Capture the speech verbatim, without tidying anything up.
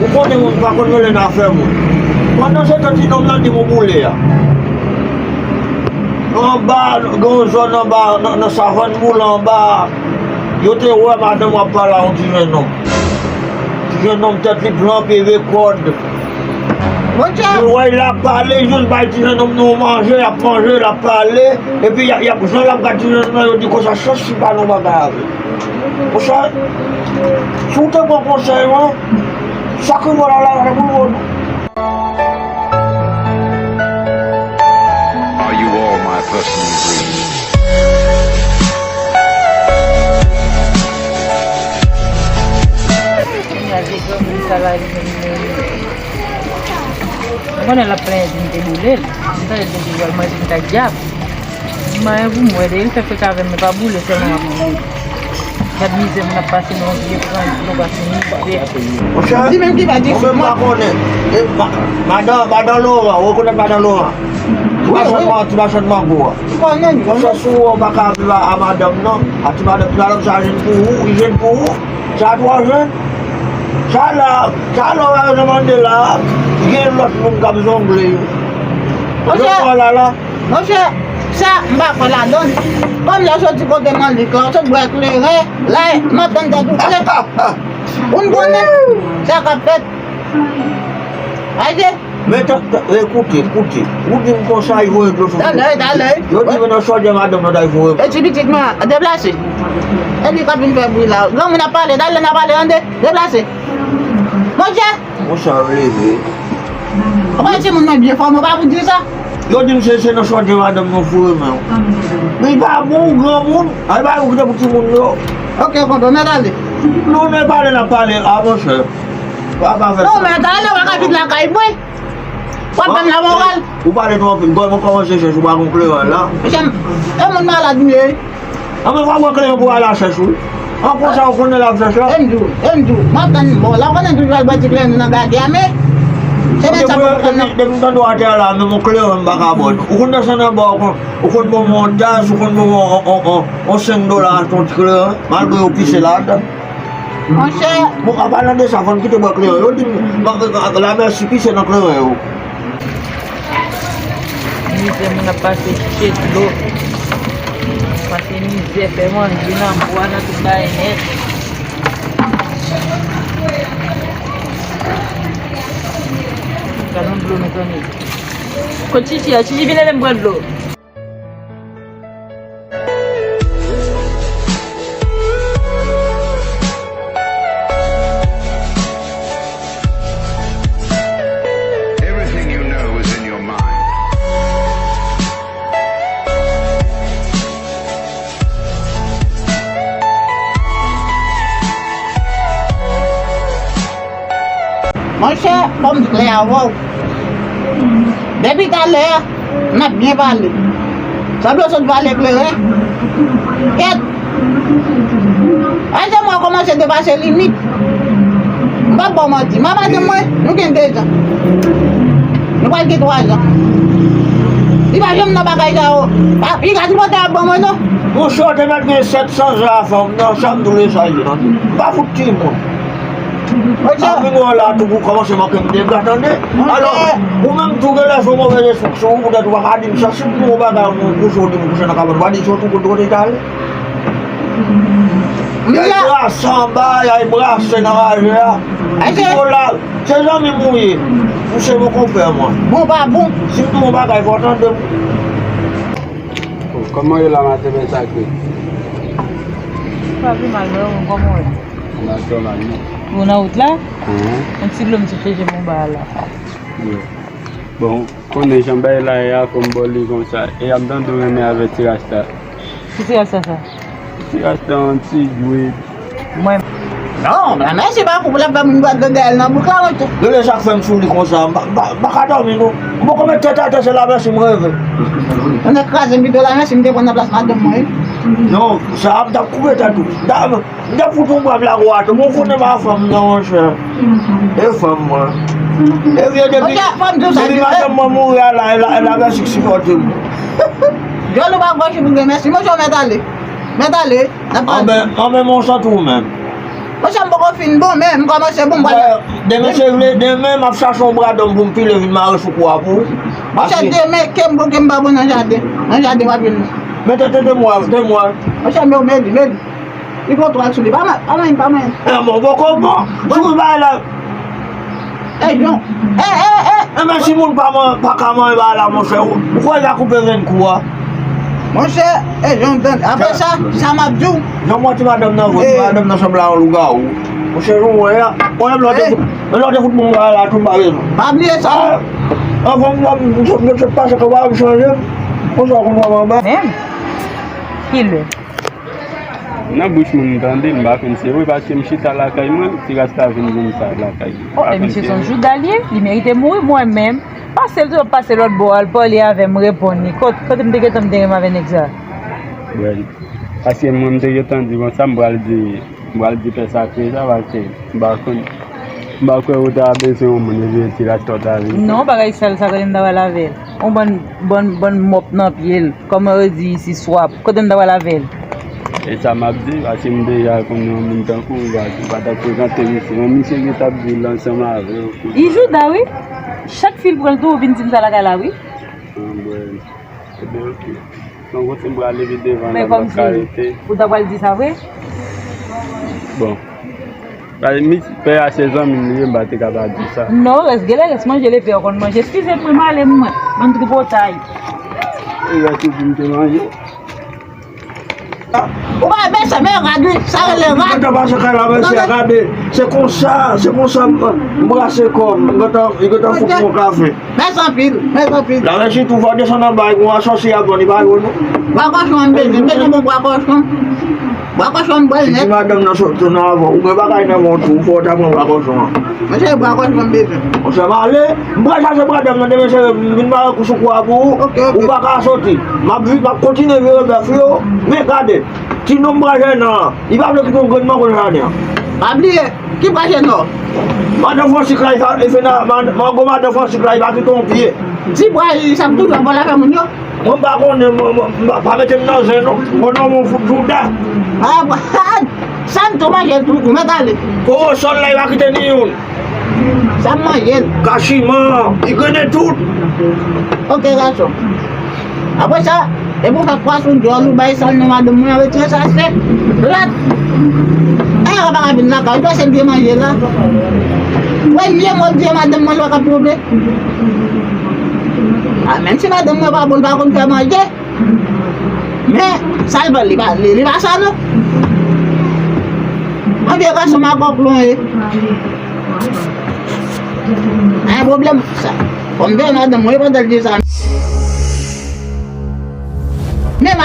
Ou konnen moun pa konn rele nan afè moun. Pandan se tan ti nonm nan di m ou boule a. Anba, gen yon zòn anba, nan, nan Savann Boulan anba, yo te wè madanm w ap pale a yon ti jennonm. Ti jennonm tèt li plan, pye vye kòd. Monchè! Yo wè l ap pale, jis bay ti jennonm nan yon manje, y ap manje, l ap pale, epi y ap, y ap, jan l ap gad ti jennonm nan, yo di konsa, chans si pa nan bagay avè l. Monchè, si w te pran konsèy mwen, sakre mò la, la, la, pou l bon. Are you all my personal dreams? Kounye a, se granmoun sa la, li menm, li menm. Mwen konnen l ap plenyen di m te boule l. M tande l te di w al manje m ta dyab. M pa gen pou m wè, dèyè l fè freka avè m, men pa boule sèlman m ap boule. Gad mizè moun ap pase nan yon vye pran, nou pa fini fè. Monchè, li menm ki pa di mwen menm pa konnen. E, ma-, madan, madan Loran, ou rekonèt madan Loran? Ti machann man-, ti machann mango a. Monchè, si w wè w pa ka viv a, a madanm nan, a ti madanm, ti madanm sa jwenn pou ou, li jwenn pou ou. Sa twò jwenn. Sa la, sa la w pa bezwen mande la, gen lòt moun k ap zongle yo. Yo pran la la. Monchè, sa, m pa kwè ladan l. Kòm lè w soti kote Manlik la, w sot bwè kleren, la, m ap tann tèt ou kle. Ou n konnen sa k ap fèt. Ayiti. Men, ta, ta, ekoute, ekoute. Ou di m konsa, y voye dlo sou. Talè, talè. Yo di m nan chòdyè madanm nan, ta y voye. E ti pitit mwen, deplase. E li k ap vin fè bri la. Granmoun ap pale, talè n ap pale, tande. Deplase. Monchè. Monchè, leve. Ou pa timoun mwen byen fòme, ou pa pou di sa. Yo di m se, se nan chòdyè madanm nan foure men w. Men li pa bon, ou granmoun. A, li pa ou ki te pou timoun yo. Ok, konprann, mèt ale. Non, men pale n ap pale, a, monchè. Pa, pa fè sa. Non, mèt ale, w pa ka vin lakay mwen. W ap ban m lamoral. Ou pale twò anpil. Bon, mwen kòmanse chèche, ou pa gon kleren la. Mesye, e moun malad m ye. Anben, w ap pran kleren pou al a chèch ou. An konsa, ou konnen l ap chèch la. E m di w, e m di w, m ap tann, bon, la w konnen toujou al bwè ti kleren nan gade a, men se men sa pou pran nan. Depi m tande w atè a la, menm yon kleren m pa ka ba w. Ou konn desann anba, ou konn, ou konn ban m yon tas, ou konn ban m yon, yon, yon, yon, yon senk dola achte yon ti kleren, malgre yo pise ladan. Monchè. Bon, an palan de sa, fò n kite bwè kleren. Yo di m, ba, ba, ba, Lamèsi pise nan kleren yo. Mizè moun ap pase chèche dlo. Pase mizè, fè manje nan bwa, nan tout bagay nèt. Gad yon dlo, mezanmi. Kot Chichi a? Chichi, vin ede m pran dlo. Everything you know is in your mind. Monchè, fò m klè avè w. Depi talè a, n ap byen pale. Sanble w sot pale kleren. Kèt! Ay, se mwen kòmanse depase limit. M p ap ba w manti. M ap mande mwen, nou gen de zan. Nou pral gen twa zan. Li pa janm nan bagay sa yo. Pa, piga sipòtè ap ban mwen non. Monchè, w te mèt gen sèt san zan avan m nan, sa m tou le sa ye, tande. M pa fout timoun. Monchè. Ap vin wè w la tou pou kòmanse manke m dega, tande. Alò, ou menm tou genlè se yon move espri sou ou, poutèt ou pa ka di m sa, si m pou yon bagay, mwen kouche, ou di m kouche nan kabann, ou pa di si w tou kote w te ale. Monchè. Y al brase anba, y al brase nan raje a. Yo la, se zanmi m ou ye. Ou se mon konfrè mwen. Bon, pa bon. Si m di w yon bagay, fò w tande m. Oh, kòman w ye la, maten bèl sakre? Pa pi mal, men ou kòman w ye? Ou nan wout la? Mhm. Yon ti dlo m ti chèche m ba la. Bon, konnen jan bagay la ye a, fò m ba w li konsa. E ap tande w renmen avè ti rasta. Ki ti rasta sa? Ti rasta yon ti dwe. Mwen. Non, Lamèsi pa fou pou l ap fè moun bwè dlo dèyè l nan bouk la, monchè. Gade sa k fè m sou li konsa. M pa, m pa, m pa ka dòmi non. M poko met tèt atè, se Lamèsi m reve. Ou nèk kraze m pito Lamèsi m te pran nan plas madanm mwen wi. Non, sa a m t ap koupe tèt ou. M t ap, m t ap fout yon bwa m lage w atè. Bon, konnen pa fanm nan, monchè. E fanm mwen. E vye depi, depi madanm mwen mouri a la, e la, e Lamèsi k sipòte m. Djòl ou pa gòch ou pou gen mèsi. Monchè, ou mèt ale. Mèt ale. N ap pale. Anben, anben, men w santi w menm. Monchè, m poko fin bon, men m kòmanse bon, m pral. Demen, se vle, demen, m ap chache yon bradòm pou m pile vin mare sou kou a pou ou. Monchè, demen, ke m poko m pa bon nan jaden. Nan jaden, w ap jwenn li. Men tete, tete mwa, tete mwa. Monchè, men w meli, meli. Li gon twal sou li. Pa manyen, pa manyen, pa manyen. E bon, bon, bon, bon. Sou bagay la. E, Jon. E, e, e. E, men si moun pa man-, pa ka manyen bagay la, monchè, ou, ou kwè y a koupe venn kou a? Monchè, e, Jon, tande. Apre sa, sa m ap di w. Jan mwen ti madanm nan vre, ti madanm nan sanble a yon lougawou. Monchè, Jon, wè a. Wè, lè w te fout, lè w te fout moun bagay la, tou m pa bezwen. Pa bliye sa. Anvan m, m, m, m, m, m pase kòb la, m chanje. Konsa, konn wè m anba. Menm? Kilè? Nan bouch moun m tande, m pa konn se vre, paske m chita lakay mwen, ti rasta vin di m sa lakay mwen. Oh, e misye se yon jouda l ye, li merite mouri, mwen menm. Pase l tou, pase lòt bò a, l pale avè m, reponn li. Kot-, kote m te gentan m te renmen avè nèg sa? Bwèl. Paske mwen m te gentan di konsa, m pral di, m pral di pè sa, pè sa, paske m pa konn, m pa kwè ou ta bezwen yon moun, epi ti rasta w ta vin. Non, bagay sal sa, kote m ta pral avè l? Yon bann, bann, bann mòp nan pye l. Kòman yo di isi, swap? Kote m ta pral avè l? E sa m ap di, paske m deja konnen yon moun tankou w, pa, pa t ap frekante misye. Men misye gen t ap viv ansanm avè w. Li jouda, wi. Chak fi l pran l tou, ou vin di m sa lakay la, wi. Anmwey. Ebyen, oke. Donk, ou te pral leve devan la, m p ap ka rete. Men kòmsi, ou ta pral di sa vre? Bon. Pè a se zanmi m li ye, m pa te ka pa di sa. Non, rès, genlè rès manje lepè yo konn manje. Eskize m, mwen m ale mwen. Bann tripotay. E rès ou di m te manje. Ou pa wè mesye, men rad wi, sa rele rad. Ou gentan pase kay la, mesye, gade. Se konsa, se konsa m, m brase kò m. M gentan, li gentan fout mwen kafe. Mèsi anpil, mèsi anpil. La mèsi tou, fò desann anba, e gon asòsi ap vann, li pa yo non. Bwa kòchon an m bezwen, m bezwen bon bwa kòchon. Bwa kòchon an m pral nèt. Si madanm nan sot nan avè w, ou gen bagay nan men w tou, fò w ta pran bwa kòchon an. Mesye, bwa kòchon an m bezwen. Monchè, m ale, m pral chache madanm nan demen, se m vin mare kou sou kou a pou ou. Ok, ok. Ou pa ka soti. M ap vi-, m ap kontinye vire bèf yo, men gade. Ti nonm pral jwenn nan, li pa vle kite yon grenn mango nan jaden an. Pa bliye, ki pral jwenn nan? Madan Fransik la, li pa, li fè nan, man-, mango madan Fransik la, li pa kite yon pye. Ti bwa, li sa toujou ap vòlè afè moun yo. Mwen m pa konnen, mwen, mwen, m pa, pa mete m nan zen non. Mwen non, mwen fout jouda. Ah, sa m tou manje tou kou, mèt ale. Kowosòl la, li pa kite ni youn. Sa m manje l. Kachiman, li grennen tout. Ok, gason. Apre sa, depi w fè pwason djòl ou bay sal nan madanm mwen, retire sa sèk, plat. E, w pa ka vin lakay ou, pase l vye manje la. Premye mo vye madanm mwen, l pa ka twonpe. A, menm si madanm mwen pa bon, l pa konn fè manje. Men, sa l pral, li pa, li, li pa sa non. An vye gason makòklon ye. Anyen pwoblèm sa. Fò m veye madanm mwen pandan l di sa. Men